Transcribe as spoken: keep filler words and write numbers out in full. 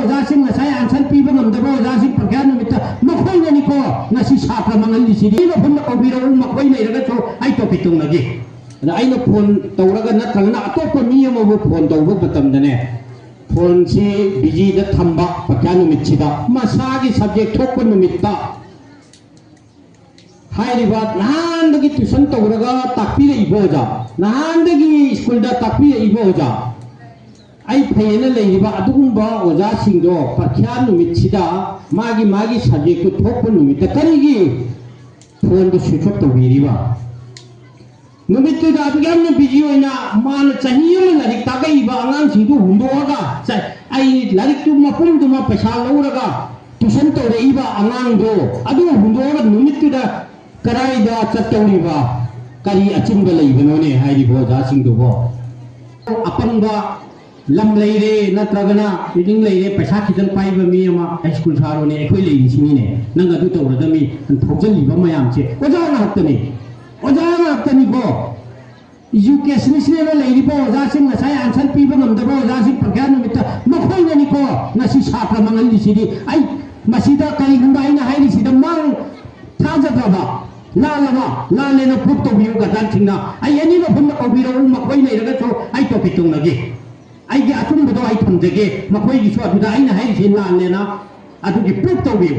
ꯑꯣꯖꯥꯁꯤꯡ ꯉꯁꯥꯏ answer ꯄꯤꯕ ꯉꯝꯗꯕ ꯑꯣꯖꯥꯁꯤꯡ ꯄꯔꯤꯈ꯭ꯌꯥ ꯅꯨꯃꯤꯠꯇ ꯃꯈꯣꯏꯅꯅꯤꯀꯣ ꯉꯁꯤ ꯁꯥꯇ꯭ꯔ ꯃꯥꯡꯍꯜꯂꯤꯁꯤꯗꯤ꯫ ꯑꯩ ꯃꯐꯝꯗ ꯀꯧꯕꯤꯔꯛꯎ, ꯃꯈꯣꯏ ꯂꯩꯔꯒꯁꯨ ꯑꯩ topic ꯇꯧꯅꯒꯦ꯫ ꯑꯗ ꯑꯩꯅ phone ꯇꯧꯔꯒ ꯅꯠꯇ꯭ꯔꯒꯅ ꯑꯇꯣꯞꯄ ꯃꯤ ꯑꯃꯕꯨ phone ꯇꯧꯕ ꯃꯇꯝꯗꯅꯦ, phoneꯁꯤ busyꯗ ꯊꯝꯕ ꯄꯔꯤꯈ꯭ꯌꯥ ꯅꯨꯃꯤꯠꯁꯤꯗ, ꯃꯁꯥꯒꯤ subject ꯊꯣꯛꯄ ꯅꯨꯃꯤꯠꯇ꯫ ꯍꯥꯏꯔꯤꯕ ꯅꯍꯥꯟꯗꯒꯤ tuition ꯇꯧꯔꯒ ꯇꯥꯛꯄꯤꯔꯛꯏꯕ ꯑꯣꯖꯥ, ꯅꯍꯥꯟꯗꯒꯤ ꯁ꯭ꯀꯨꯜꯗ ꯇꯥꯛꯄꯤꯔꯛꯏꯕ ꯑꯣꯖꯥ, ꯑꯩ ꯐꯩꯌꯦꯅ ꯂꯩꯔꯤꯕ ꯑꯗꯨꯒꯨꯝꯕ ꯑꯣꯖꯥꯁꯤꯡꯗꯣ ꯄꯔꯤꯈ꯭ꯌꯥ ꯅꯨꯃꯤꯠꯁꯤꯗ ꯃꯥꯒꯤ ꯃꯥꯒꯤ subjectꯇꯨ ꯊꯣꯛꯄ ꯅꯨꯃꯤꯠꯇ ꯀꯔꯤꯒꯤ phoneꯗꯨ switch off ꯇꯧꯕꯤꯔꯤꯕ? ꯅꯨꯃꯤꯠꯇꯨꯗ ꯑꯗꯨꯛ ꯌꯥꯝꯅ busy ꯑꯣꯏꯅ ꯃꯥꯅ ꯆꯍꯤ ꯑꯃ ꯂꯥꯏꯔꯤꯛ ꯇꯥꯛꯂꯛꯏꯕ ꯑꯉꯥꯡꯁꯤꯡꯗꯨ ꯍꯨꯟꯗꯣꯛꯑꯒ, ꯆ-, ꯑꯩ ꯂꯥꯏꯔꯤꯛꯇꯨ ꯃꯄꯨꯝꯗꯨꯃ ꯄꯩꯁꯥ ꯂꯧꯔꯒ tuition ꯇꯧꯔꯛꯏꯕ ꯑꯉꯥꯡꯗꯣ ꯑꯗꯨ ꯍꯨꯟꯗꯣꯛꯑꯒ ꯅꯨꯃꯤꯠꯇꯨꯗ ꯀꯗꯥꯏꯗ ꯆꯠꯇꯧꯔꯤꯕ? ꯀꯔꯤ ꯑꯆꯨꯝꯕ ꯂꯩꯕꯅꯣꯅꯦ ꯍꯥꯏꯔꯤꯕ ꯑꯣꯖꯥꯁꯤꯡꯗꯨꯕꯣ? ꯑꯄꯪꯕ ꯂꯝ ꯂꯩꯔꯦ, ꯅꯠꯇ꯭ꯔꯒꯅ building ꯂꯩꯔꯦ, ꯄꯩꯁꯥ ꯈꯤꯇꯪ ꯄꯥꯏꯕ ꯃꯤ ꯑꯃ ꯍꯥꯏ ꯁ꯭ꯀꯨꯜ ꯁꯥꯔꯣꯅꯦ, ꯑꯩꯈꯣꯏ ꯂꯩꯔꯤꯁꯤꯅꯤꯅꯦ, ꯅꯪ ꯑꯗꯨ ꯇꯧꯔꯗꯕꯅꯤ, ꯊꯧꯖꯜꯂꯤꯕ ꯃꯌꯥꯝꯁꯦ ꯑꯣꯖꯥ ꯉꯥꯛꯇꯅꯤ, ꯑꯣꯖꯥ ꯉꯥꯛꯇꯅꯤꯀꯣ꯫ Educationistꯅꯦꯕ ꯂꯩꯔꯤꯕ ꯑꯣꯖꯥꯁꯤꯡ, ꯉꯁꯥꯏ answer ꯄꯤꯕ ꯉꯝꯗꯕ ꯑꯣꯖꯥꯁꯤꯡ ꯄꯔꯤꯈ꯭ꯌꯥ ꯅꯨꯃꯤꯠꯇ ꯃꯈꯣꯏꯅꯅꯤꯀꯣ ꯉꯁꯤ ꯁꯥꯇ꯭ꯔ ꯃꯥꯡꯍꯜꯂꯤꯁꯤꯗꯤ꯫ ꯑꯩ ꯃꯁꯤꯗ ꯀꯔꯤꯒꯨꯝꯕ ꯑꯩꯅ ꯍꯥꯏꯔꯤꯁꯤꯗ ꯃꯥꯡ ꯊꯥꯖꯗ꯭ꯔꯕ, ꯂꯥꯜꯂꯕ, ꯂꯥꯜꯂꯦꯅ proof ꯇꯧꯕꯤꯌꯨ ꯒꯥꯔꯖꯤꯌꯥꯟꯁꯤꯡꯅ꯫ ꯑꯩ ꯑꯦꯅꯤ ꯃꯐꯝꯗ ꯀꯧꯕꯤꯔꯛꯎ, ꯃꯈꯣꯏ ꯂꯩꯔꯒꯁꯨ ꯑꯩ topic ꯇꯧꯅꯒꯦ꯫ ꯑꯩꯒꯤ ꯑꯆꯨꯝꯕꯗꯣ ꯑꯩ ꯊꯝꯖꯒꯦ, ꯃꯈꯣꯏꯒꯤꯁꯨ ꯑꯗꯨꯗ ꯑꯩꯅ ꯍꯥꯏꯔꯤꯁꯦ ꯂꯥꯜꯂꯦꯅ ꯑꯗꯨꯒꯤ proof ꯇꯧꯕꯤꯌꯨ꯫